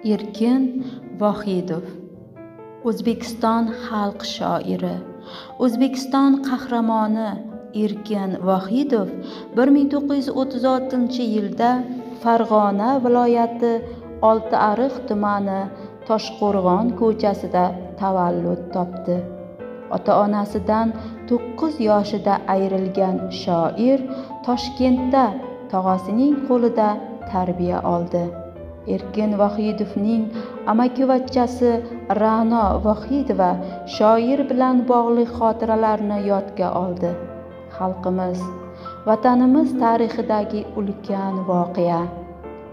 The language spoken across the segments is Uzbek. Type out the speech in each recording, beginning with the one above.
Erkin Vohidov, O'zbekiston xalq shoiri, O'zbekiston qahramoni Erkin Vohidov 1936-yilda Farg'ona viloyati Oltiariq tumani Toshqo'rg'on ko'chasida tavallud topdi. Ota-onasidan 9 yoshida ayrilgan shoir Toshkentda tog'asining qo'lida tarbiya oldi. Erkin Vohidovning amakivachchasi Ra'no Vohidova shoir bilan bog'liq xotiralarni yodga oldi. Xalqimiz, vatanimiz tarixidagi ulkan voqea,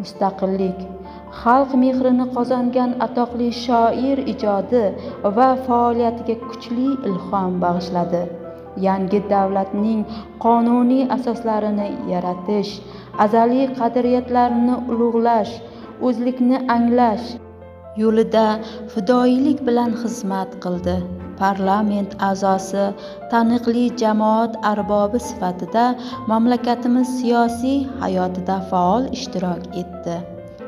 mustaqillik, xalq mehrini qozongan atoqli shoir ijodi va faoliyatiga kuchli ilhom bag'ishladi. Yangi davlatning qonuniy asoslarini yaratish, azaliy qadriyatlarni ulug'lash, o'zlikni anglash yo'lida fidoyilik bilan xizmat qildi. Parlament a'zosi, taniqli jamoat arbobi sifatida mamlakatimiz siyosiy hayotida faol ishtirok etdi.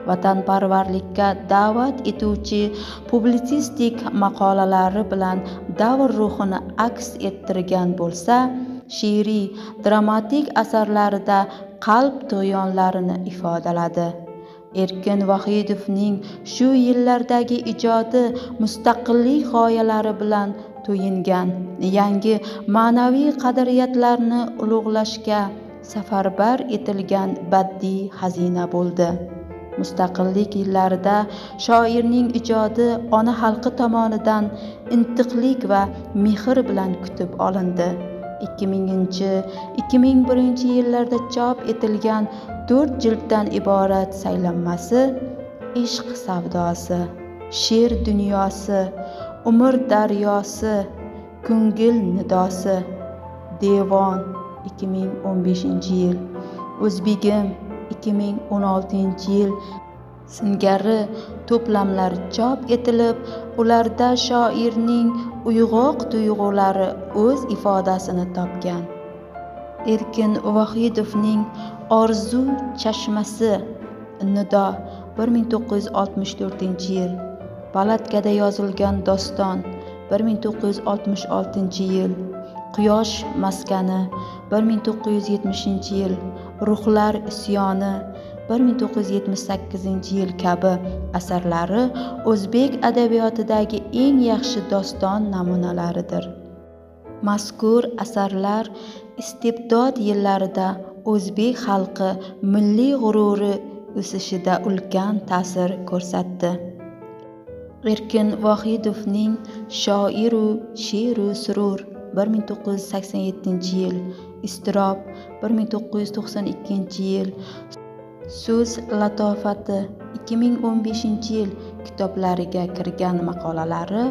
Vatanparvarlikka da'vat etuvchi publitsistik maqolalari bilan davr ruhini aks ettirgan bo'lsa, she'riy, dramatik asarlarida qalb tug'yonlarini ifodaladi. Erkin Vohidovning shu yillardagi ijodi mustaqillik g'oyalari bilan to'yingan, yangi ma'naviy qadriyatlarni ulug'lashga safarbar etilgan badiiy xazina bo'ldi. Mustaqillik yillarida shoirning ijodi ona xalqi tomonidan intiqlik va mehr bilan kutib olindi. 2000-2001 yillarda chop etilgan 4 jilddan iborat saylanmasi Ishq savdosi, She'r dunyosi, Umr daryosi, Ko'ngil nidosi, Devon 2015-yil, O'zbegim 2016-yil singari to'plamlar chop etilib, ularda shoirning uyg'oq tuyg'ulari o'z ifodasini topgan. Erkin Vohidovning Orzu chashmasi, Nido 1964-yil, Palatkada yozilgan doston 1966-yil, Quyosh maskani 1970-yil, Ruhlar isyoni 1978-yil kabi asarlari o'zbek adabiyotidagi eng yaxshi doston namunalaridir. Mazkur asarlar istibdod yillarida o'zbek xalqi milliy g'ururi o'sishida ulkan ta'sir ko'rsatdi. Erkin Vohidovning Shoiru she'ru surur 1987-yil, Iztirob 1992-yil, So'z latofati 2015-yil kitoblariga kirgan maqolalari,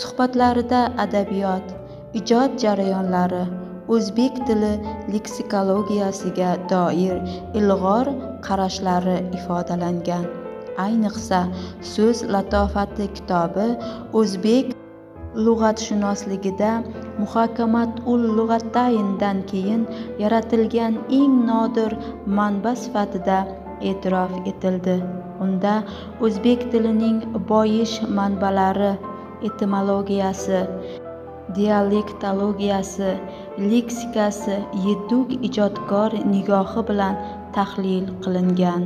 suhbatlarida adabiyot, ijod jarayonlari, o'zbek tili leksikologiyasiga doir ilg'or qarashlari ifodalangan. Ayniqsa, So'z latofati kitobi o'zbek lug'atshunosligida Muhokamatul lug'atayndan keyin yaratilgan eng nodir manba sifatida e'tirof etildi. Unda o'zbek tilining boyish manbalari, etimologiyasi, dialektologiyasi, leksikasi yetuk ijodkor nigohi bilan tahlil qilingan.